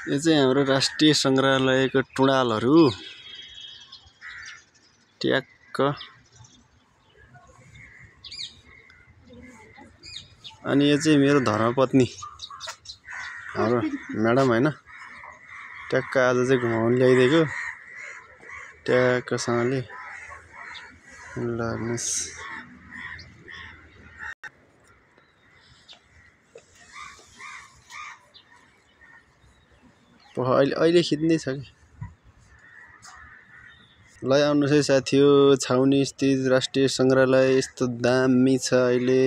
यो चाहिँ हाम्रो राष्ट्रिय संग्रहालयको टुँडालहरू ट्याक्क। अनि यो चाहिँ मेरो धर्मपत्नी हाम्रो म्याडम हैन, ट्याक्क आज चाहिँ घुमाउन ल्याइदिएको ट्याक्कसँगले। ल हेर्नुस्, अहिले खिच्दै छ कि। ल आउनुहोस् है साथी हो, छाउनी स्थित राष्ट्रिय संग्रहालय यस्तो दामी छ अहिले।